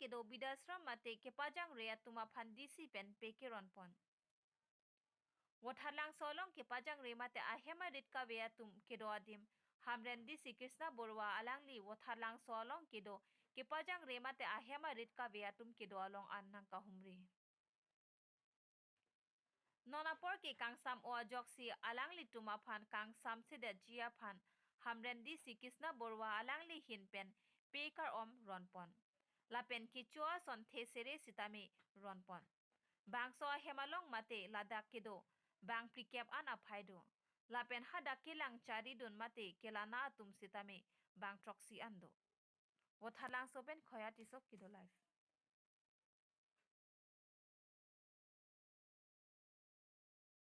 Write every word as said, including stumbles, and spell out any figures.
kedo bidasram mate kepajangre atum aphan D C pen pe keron pon. Vothatlangso along kepajangre mate ahem arit kave atum kedo adim Hamren D C Krishna Borua alangli Vothatlangso along kedo kepajangre mate ahem arit kave atum kedo along an nangkahumri. Non apor ke kangsam o ajoksi alanglitum aphan kangsam sedetji aphan Hamren D C Krishna Borua alangli ahin pen pe kar-om ron pon. Lapen kecho ason the sere sitame ron pon. Bangso ahem along mate ladak kedo bang phlikep an aphai do. Lapen hadak kelang charidun mate kelana atum sitame bang throksi an do. Vothatlangso pen Khoya Tisso, Kedo Live.